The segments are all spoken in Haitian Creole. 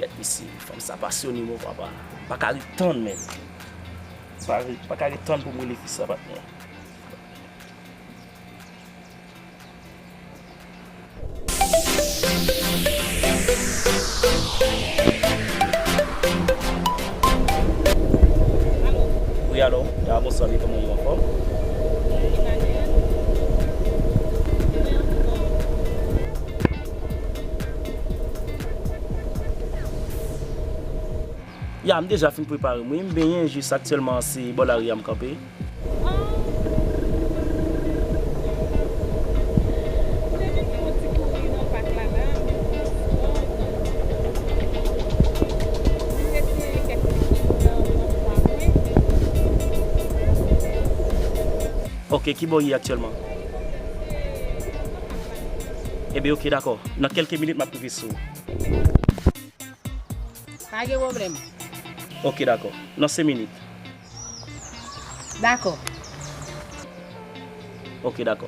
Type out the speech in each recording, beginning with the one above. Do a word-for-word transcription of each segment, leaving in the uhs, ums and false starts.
Gèt mesye, fanm sa pasyone, mon papa. Pa ka ret tann, menm. Pa, pa ka ret tann pou m rele fi sa, patnè. Wi, alo. Ya, bonswa, wi, kòman w ye, anfòm? Ya, m deja fin prepare m, wi. M benyen, jis aktyèlman se bò lari a m kanpe. Ok, ki bò w ye aktyèlman? Ebyen, ok, dakò. Nan kèlke minit, m ap rive sou ou. Pa gen pwoblèm. Ok, dakò. Nan senk minit. Dakò. Ok, dakò.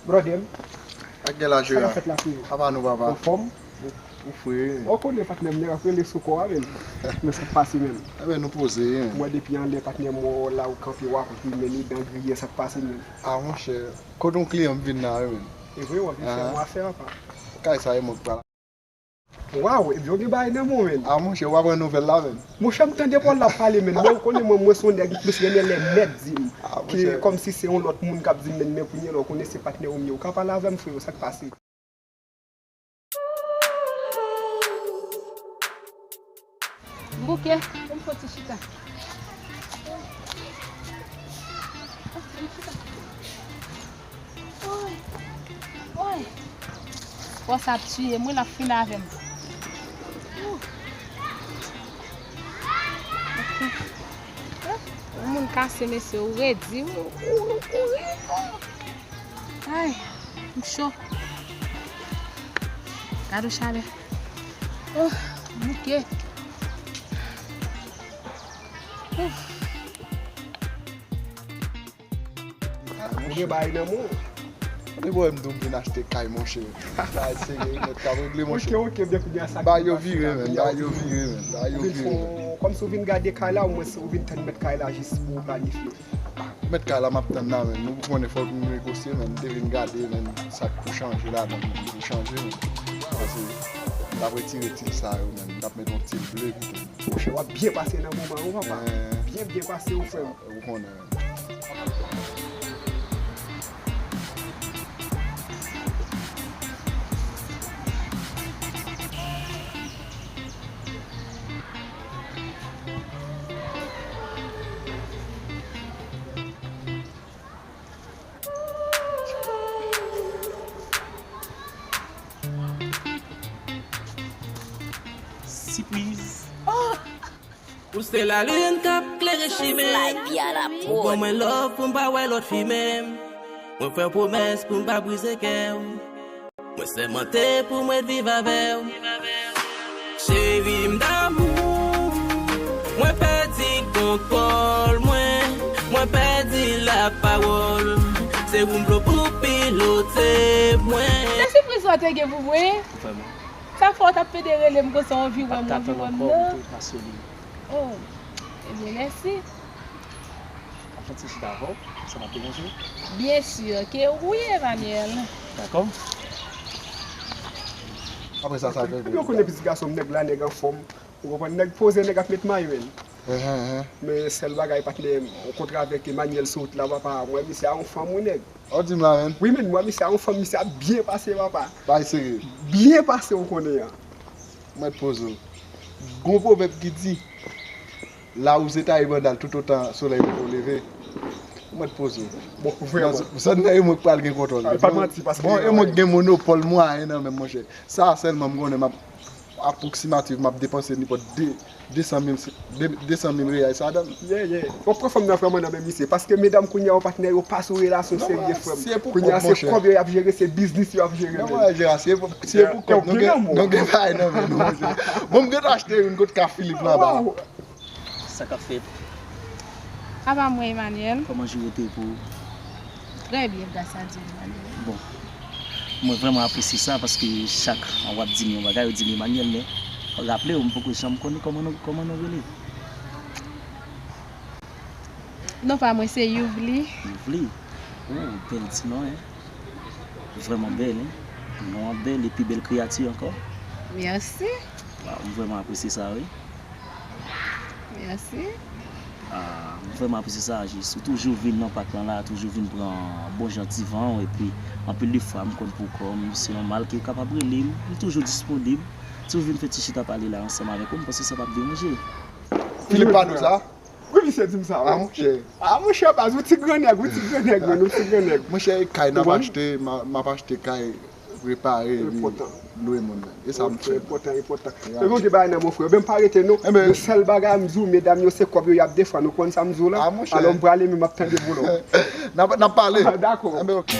Brother m. Ak gen la, Jera. Sa k ap fèt la, freo? Apa nou, papa? Anfòm? Ou, ou fre wi, men. Ou konnen, patnè m, nèg ap rele sou kò a, men. Men sa k pase, men. Enben, nou poze, wi, men. Mwen, depi anlè, patnè m, wè w la, ou kanpe, w ap ri, men, ni dan griyen, sa k pase, men. A, monchè, kote yon kliyan m vin la, wi, men. E vre, w ap vin fè yon afè, papa. Kay sa, e mwen k pral. Waw, ebyen, w gen bagay nan men w, men. A, monchè, w pa pran nouvèl la, men. Monchè, m tande pa w l ap pale, men. Mwen, ou konnen, mwen, mwen se yon nèg ki plis renmen lè mèt di m. A, ke monchè. Kòmsi se yon lòt moun k ap di m, men, men kounye a la, ou konnen se patnè w m ye. Ou ka pale avè m, freo, sa k pase? M bouke, ban m fè yon ti chita. Ban m chita. Woy! Woy! Fòs ap tiye m, wi, l ap fin avè m. Ou. Ok. Yon moun kase, mesye, ou redi, ou, ou, ou kouri. Ay, m cho. Gade chalè. Oh, bouke. Ouf. Ou gen bagay nan men w. Depi w wè m di w m vin achte kay, monchè. Bagay serye, mèt k ap regle, monchè. Ok, ok, byen kounye a sa. Bagay yo vire, men, bagay yo vire, men, bagay yo vire, men. Kòmsi w vin gade kay la, omwen si w vin tann mèt kay la jis pou w planifye. Ah, mèt kay la m ap tann la, men. Nou konnen fòk nou negosye, men. M te vin gade, men, sa k pou chanje ladan, m te chanje, men. Paske m t ap retire til sa yo, men. M t ap met yon til ble pito. Monchè, w ap byen pase nan moman an, wi, papa. Eh. Byen, byen pase, wi, frè m. Ou konnen. Sipriz. Ou se lalin k ap klere chimen m. Ou ban mwen love pou m pa wè lòt fi menm. Mwen fè w pwomès pou m pa brize kè w. Mwen sèmante pou mwen viv avè w. Cheri m damou, mwen pèdi kontwòl mwen, mwen pèdi lapawòl. Se woum dlo pou pilote mwen. Se sipriz ou te gen pou mwen? Vrèman. Sa fè w t ap pede rele m konsa, w anvi wè m, w anvi wè m nan? Oh, ebyen, mèsi. Ap fè ti chita avè w, sa p ap deranje w? Byen si, ke ou ye, Emmanuel. Dakò. Apre sa, sa fè. Epi w konnen pitit gason m, nèg la, nèg anfòm. Ou konprann? Nèg poze, nèg ap met mayo, men. Ehe, ehe. Men sèl bagay, patnè m, w kontre avèk Emmanuel sou wout la, papa, mwen, misye a yon fanm, wi, nèg. Ou di m la, men. Wi, men, mwen, misye a yon fanm, misye ap byen pase, papa. Bay serye. Byen pase, ou konnen an. Mèt poze w. Gon pwovèb ki di, Lawouze taye banda l toutotan solèy poko leve. Ou mèt poze w. Bon, vrèman. Nan zòn nan, e mwen k pral gen kontwòl. Ah, pa manti, paske bon, e mwen k gen monopòl mwayen nan men m, monchè. Sa sèlman m konnen, m ap apwoksimativ, m ap depanse nenpòt de, de san mil, de, de san mil reyal sa adan l. Yeah, yeah. W ap pran fanm nan vrèman nan men misye. Paske medam kounye a yo patnè yo pa sou relasyon serye, frè m. Kounye a se kòb yo y ap jere, se biznis yo ap jere. Non, mwen jere, se pou, se pou kòb. Nou gen, nou gen bagay nan men nou, monchè. Bon, m gentan achte youn kot Ka Filip la ba. Sa k ap fèt? Apa mwen, Emmanuel? Kòman jou yo te pou ou? Trè byen, gras a Dye, Emmanuel. Bon, mwen vrèman apresye sa paske chak w ap di m yon bagay, ou di m Emmanuel, men raple w, m poko janm konnen kòman nou, kòman nou rele. Non pa mwen se Youvely. Youvely? Oh, bèl ti non, hein? Vrèman bèl, hein? Non an bèl epi bèl kreyati ankò. Mèsi. Waw, m vrèman apresye sa, wi. Mèsi. Ah, m vrèman apresye sa, jis. Ou toujou vin nan pak lan la, toujou vin pran bon jan ti van w, epi anpil de fwa m konn pou kò m, se nòmal ke w kapab rele m. M toujou disponib. Si w vin fè ti chita pale la ansanm avèk ou, m panse sa p ap deranje. Filip pa nou sa? Wi, misye di m sa, wi. Ah, monchè. Ah, monchè, baz, ou ti grannèg, ou ti grannèg, menn, ou ti grannèg. Monchè, kay n ap achte, m a, m ap achte kay repare, epi lwe moun nan. E sa m fè. Enpòtan, enpòtan. Epi yon ti bagay nan mon frè, ben m pa rete non. Yon sèl bagay m di w, medam yo se kòb yo y ap defann, ou konn sa m di w la? Ah, monchè. Alò m prale, men m ap tande boulò. N ap, n ap pale. Ah, dakò. Enben, ok.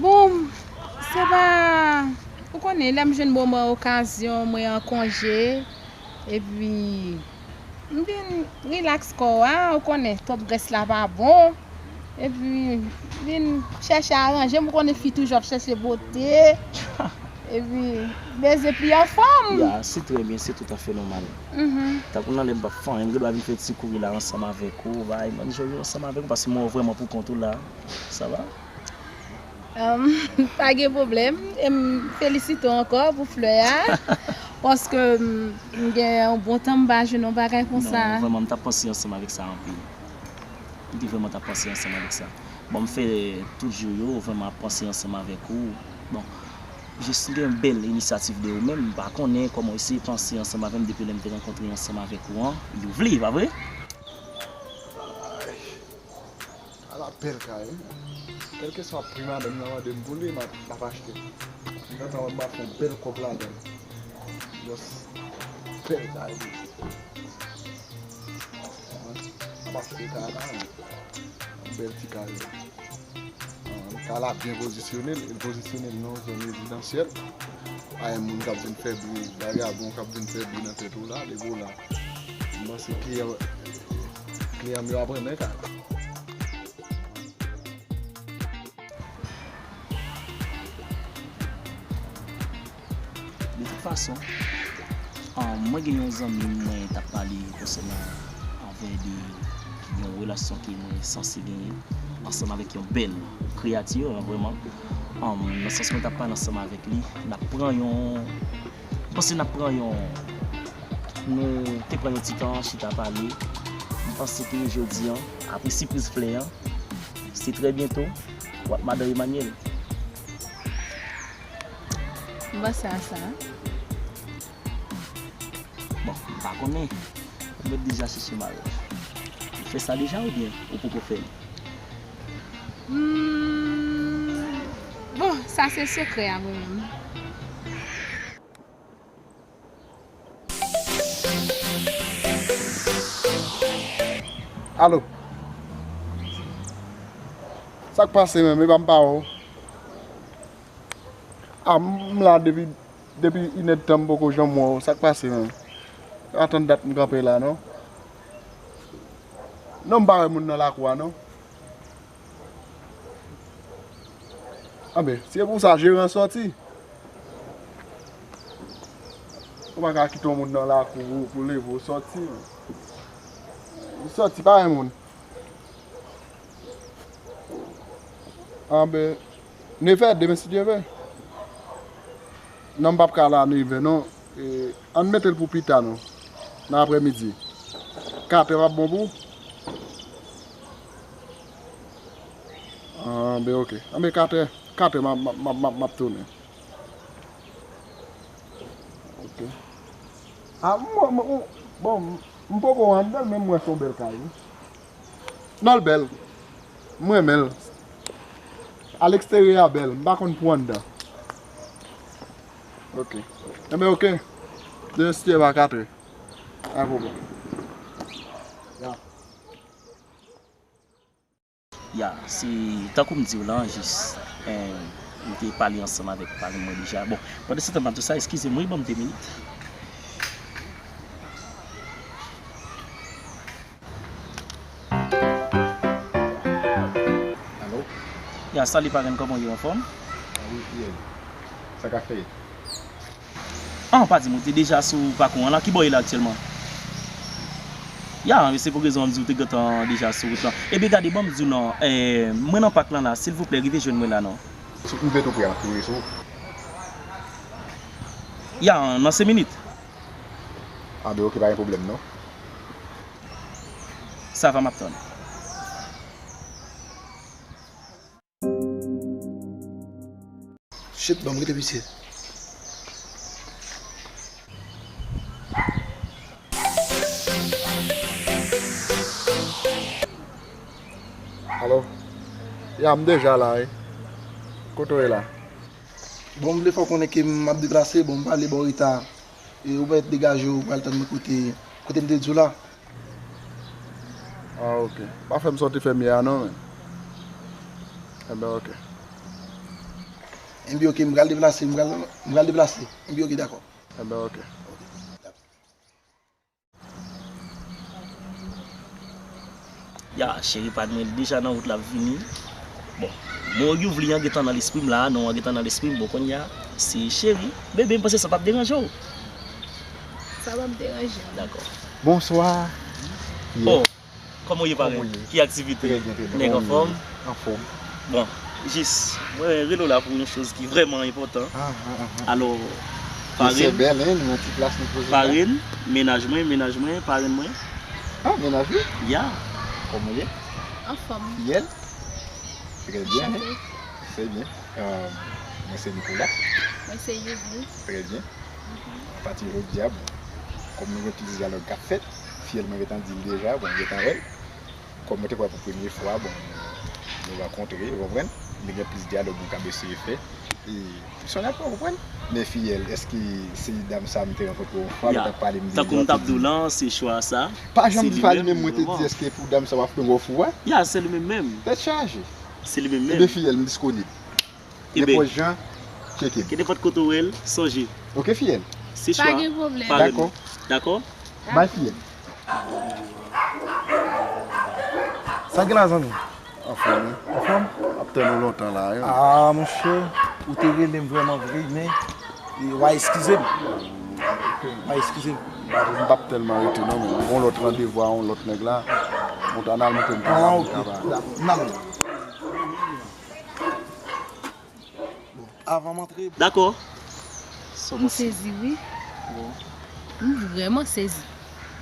Bon, se pa, ou konnen, lè m jwenn moman, okazyon, mwen an konje, epi m vin rilaks kò a, ou konnen, twòp grès la pa bon, epi vin chèche aranje m, ou konnen fi toujou ap chèche bote, epi beze pi anfòm. Ya, se trè byen, se toutafè nòmal. Mhm. Tankou nan lè m p ap fè anyen, m gen dwa vin fè ti kouri la ansanm avèk ou, bay, mwen jwe ansanm avèk ou, paske mwen vrèman pou kont ou la. Sa va? Em, pa gen pwoblèm. E m felisite w ankò pou flè a. Paske m, m gen yon bon tan m pa jwenn yon bagay konsa. Non, vrèman, m t ap panse ansanm avèk sa anpil. M te vrèman t ap panse ansanm avèk sa. Bon, m fè tout jou yo, vrèman ap panse ansanm avèk ou. Bon, jis gen bèl inisyativ de ou menm, m pa konnen kòman w eseye panse ansanm avè m depi lè m te rankontre ansanm avèk ou an. Youvely, pa vre? Ala bèl kay, wi. Kèlkeswa pri madanm nan mande m pou li, m ap, m ap achte. M gentan wè m ap fè yon bèl kòb ladan l. Just bèl kay, wi. M ap achte kay la, wi. Yon bèl ti kay, wi. Ah, kay la byen pozisyone, l pozisyone l nan yon zòn rezidansyèl. Pa gen moun k ap vin fè bri, vagabon k ap vin fè bri nan tèt ou la, depi w la. M panse kliyan, kliyan m yo ap renmen kay la. De tout fason, ah, mwen gen yon zanmi mwen t ap pale konsènan anvè de yon relasyon ke mwen sanse genyen ansanm avèk yon bèl kreyati, vrèman. Ah, nan sans mwen t ap pale ansanm avèk li, n ap pran yon M panse n ap pran yon, nou te pran yon ti tan chita pale. M panse ke jodi an, apre sipriz flè an, se trè byento, w ap madan Emmanuel. M panse a sa. Bon, m pa konnen. Ou mèt deja chèche maryaj. Ou fè sa deja oubyen ou poko fè l? Hmm, bon, sa se sekrè a mwen menm. Alo. Sa k pase menm? Epa m pa wè w. A, m la depi, depi inèdtan m poko janm wè w. Sa k pase menm? Atann dat m kanpe la, non? Non, m pa wè moun nan lakou a, non. Anben, si e pou sa, jeran sòti. Ou pa ka kite yon moun nan lakou pou, pou leve w sòti. Ou sòti, pa wè moun. Anben, nevè demen, si Dye vle. Non, m p ap ka la nevè, non. E, ann mete l pou pita, non. Nan aprèmidi. Katè p ap bon pou ou? Anben, oke. Anben, katè, katè, m ap, m ap, m ap, m ap, m ap tounen. Oke. Ah, mwen, mwen, bon, m poko anndan l, men m wè se yon bèl kay, wi. Non, l bèl. M renmen l. Aleksteryè a bèl. M pa konn pou anndan. Ok. Enben, ok. Demen si Dye vle, katrè. Pa pwoblèm. Ya. Ya, se tankou m di w lan, jis, eh, m te pale ansanm avèk parenn mwen deja. Bon, pandan se tan m ap di w sa, eskize m, wi, ban m de minit. Alo? Ya, salut parenn, kòman w ye, anfòm? Ah wi, fidèl. Sa k ap fèt? Ah, pa di m, ou te deja sou pakou an la, ki bò w ye la aktyèlman? Ya, se pou rezon an m di w te gentan deja sou wout lan. Ebyen gade, ban m di w non, eh, mwen nan pak lan la, silvouplè, rive jwenn mwen la non. Sou prive tou prè, m ap kouri sou ou. Ya, nan senk minit. Ah, ben, ok, pa gen pwoblèm non. Sa va, m ap tann. Shit, ban m rele misye. Alo? Ya, m deja la, wi. Kote w ye la? Bon, m vle fè w konnen ke m ap deplase, bon, m pale ba w reta. E ou mèt degaje w, pral tann mwen kote, kote m te di w la. Ah, ok. Pa fè m sa w te fè m yè a non, men. Enben, ok. Enben, ok, m pral deplase, m pral, m pral deplase. Enben, ok, dakò. Enben, ok. Ya, cheri pa mwen deja nan wout l ap vini. Bon, mo Youvli an gentan nan lespri m la, non an gentan nan lespri m. Bon, kounye a, se cheri. Bebe, m panse sa p ap deranje w. Sa p ap deranje m. Dakò. Bonswa. Oh, kòman w ye, parenn? Kòman w ye? Ki aktivite? Trè byen, trè byen. Nèg anfòm? Anfòm. Bon, jis, mwen rele w la pou yon choz ki vrèman enpòtan. Ah, ah, ah, ah. Alò, parenn, bèl, hein, nou nan ti plas nou poze la. Parenn, mennaj mwen, mennaj mwen, parenn mwen. Ah, mennaj ou? Ya. Kòman w ye? Anfòm. Fiyèl? Trè byen, hein? Anchante. Trè byen. Euh, mwen se Nicolas. Mwen se Youvli. Trè byen. Mhm. Apati jodi a, bon, kòm nou gen plis dyalòg k ap fèt, fiyèl mwen gentan di l deja, bon, m gentan wè l. Kòm mwen te wè pou premye fwa, bon, nou rankontre, ou konprann? Men gen plis dyalòg nou kab eseye fè. E, se yon apre, ou konprann? Men fiyèl, èske se dam sa m te rankontre yon fwa, nou t ap pale m de li, tankou m t ap di w lan, se chwa sa. Pa janm di pa li menm, mwen te di, èske pou dam sa w ap fè yon fou, wè? Ya, se li menm menm. Tèt chaje. Se li menm menm. Ebyen, fiyèl, m disponib. Nenpòt jan, tcheke m. Ke nenpòt kote w wè l, sonje. Ok, fiyèl. Se chwa. Pa gen pwoblèm. Dakò. Dakò? Bay fiyèl. Sa gen la, zanmi? Anfòm, wi. Anfòm? Ap tann ou lontan la, wi. Ah, monchè, ou te rele m vrèman vre, men, e, w a eskize m. W a eskize m. M p ap tèlman rete, non, men. Gon lòt randevou a yon lòt nèg la. Bon, ta n al montre m kaba. Ah, ok. Dakò. N al. Avan m antre. Dakò. M sezi, wi. M vrèman sezi.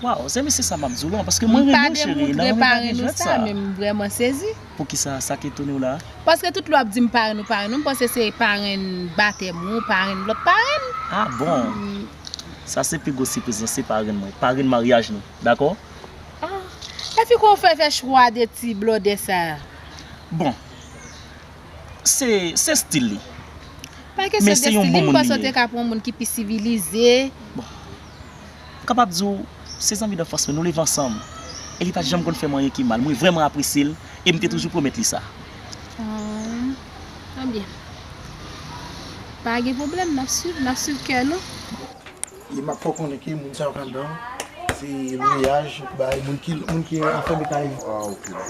Waw, se mesye sa m ap di w lan, paske mwen renmen w, cheri, nan yon bagay jwèt sa. Men m vrèman sezi. Poukisa, sa k etone w la? Paske tout lè w ap di m parenn ou, parenn ou, m panse se parenn batèm ou, parenn lòt parenn. Ah bon? Sa se pi gwo sipriz lan, se parenn mwen, parenn maryaj nou, dakò? Ah, epi kòman w fè fè chwa de ti blòdè sa? Bon, se, se stil li. Pa kesyon de stil li, m panse w te ka pran yon moun ki pi sivilize. Bon, m kapab di w, se zanmi danfans mwen, nou leve ansanm. E li pa t janm konn fè m anyen ki mal. Mwen vrèman apresye l, e m te toujou pwomèt li sa. Ah, ebyen. Pa gen pwoblèm, n ap swiv, n ap swiv kè nou. E m ap fè w konnen ke moun sa yo k anndan, se lwayaj bay moun ki, moun ki afèm e kay,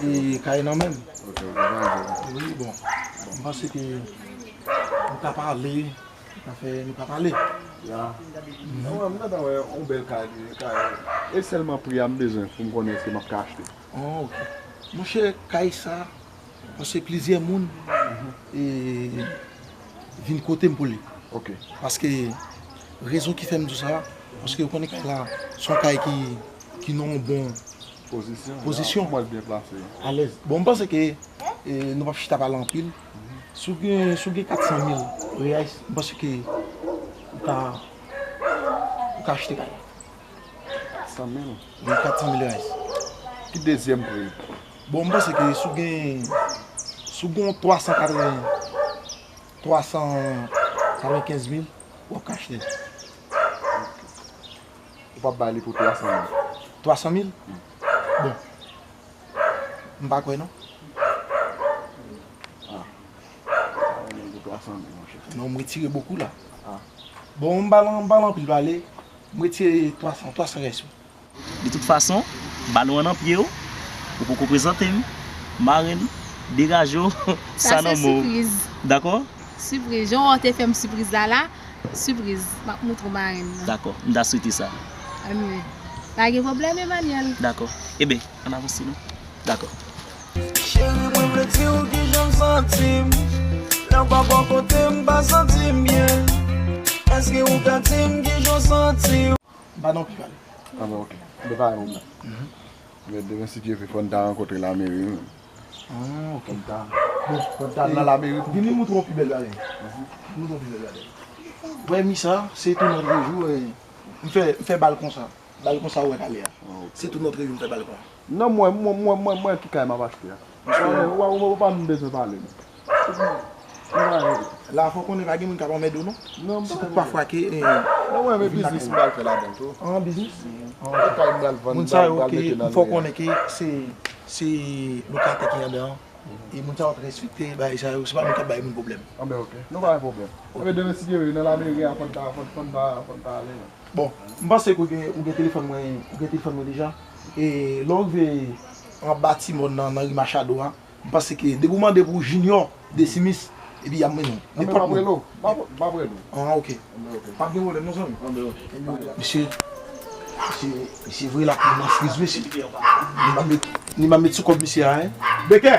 e kay nan men m. Wi, bon. M panse ke nou ka pale, nou ka fè, nou ka pale. Ya. Mwen, m gentan wè yon bèl kay, kay. E sèlman pri a m bezwen pou m konnen èske m ap ka achte. Oh, ok. Monchè, kay sa, paske plizyè moun, e, vin kote m pou li. Ok. Paske rezon ki fè m di w sa, paske yo konnen kay la, se yon kay ki, ki nan yon bon pozisyon. Pozisyon. Kòman l byen plase? Alèz. Bon, m panse ke, e, nou p ap chita pale anpil. Si w gen, si w gen kat san mil reyal, m panse ke ou ka, ou ka achte kay la. San mil? Wi, kat san mil reais. Ki dezyèm pri? Bon, m panse ke si w gen, si w gen twa san katreven, twa san katrevenkenz mil, w ap ka achte l. Ou p ap bay li pou twa san mil? Twa san mil? Bon. M pa kwè non. Ah. Sa renmen pou twa san mil, monchè. Non, m retire bokou la. Ah. Bon, m pa nan, m pa nan anpil pale. M retire twa san, twa san reais. De tout fason, balon an nan pye w, ou poko prezante m, marenn, degaje w, sa nan men w. Sipriz. Dakò? Sipriz. Jan w te fè m sipriz la la, sipriz. M ap montre w marenn nan. Dakò, m ta swete sa. Anmye. Pa gen pwoblèm, Emmanuel. Dakò. Eben, ann avanse non. Dakò. Cheri, mwen vle di w kijan m santi m. Lè w pa bò kote m, m pa santi m byen. Èske ou ka di m kijan w santi w? M pa nan anpil pale. Ah, bon, ok. M te pale moun nan. Men demen, si Dye vle, fò n ta rankontre lameri, wi. Ah, ok. Fò n ta, bon, fò n ta nan lameri pou vin moutre yon pi bèl bagay. Vin moutre yon pi bèl bagay. Wè, mi sa, se tou nòt rejou, eh, m fè, m fè bal konsa. Bal konsa, ou wè, kale a. Ah, ok. Se tou nòt rejou, m fè bal konsa. Non, mwen, mwen, mwen, mwen, mwen ki kay m ap achte a. Misye, ou, ou, ou pa menm bezwen pale, non. La, fò w konnen pa gen moun k ap anmède w, non. Non, si tout pafwa ke, eh, non, mwen, men biznis m pral fè ladan tou. Ah, biznis? Tout kay m pral vann, m pral mete nan lari a. Moun sa yo ke, fò w konnen ke se, se lokatè ki anndan an. E moun sa yo t respekte, bagay sa yo, se pa moun k ap bay moun pwoblèm. Anben, ok. Non, pa gen pwoblèm. Anben, demen, si Dye vle, nan lameri a, fò n ta, fò n, fò n ta, fò n ta ale, non. Bon, m panse ke ou gen, ou gen telefòn mwen, ou gen telefòn mwen deja. E lè w rive anba ti mòn nan, nan ri Machado a, m panse ke depi w mande pou Junior Decimis, epi y ap mennen w. Nenpòt moun. M ap rele w. M ap, m ap rele w. Ah, ok. Anben, ok. Pa gen pwoblèm, non, zanmi. Anben, ok. Mesye, mesye, mesye vre la, li nan friz, mesye. Li pa met, li pa met sou kòb misye a, hein. Bekè!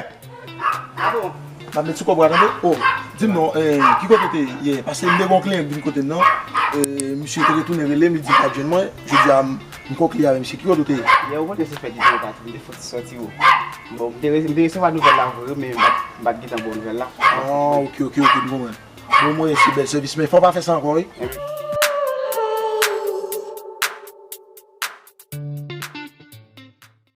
M ap met sou kòb la, tande? Oh, di m non, eh, ki kote w te ye? Paske m te gen yon kliyan ki vin kote m nan. Eh, misye te retounen rele m, li di l pa t jwenn mwen. Jodi a, m, m konkli avè misye. Ki kote w te ye? Yè, ou konn se fèt li te ye, m te fouti sòti, wi. Bon, m te re-, m te resevwa nouvèl la vre, men m pa t, m pa t gentan ba w nouvèl la. Ah, ok, ok, ok, m konprann. Bon, mwen, se bèl sèvis, men fò w pa fè sa ankò, wi.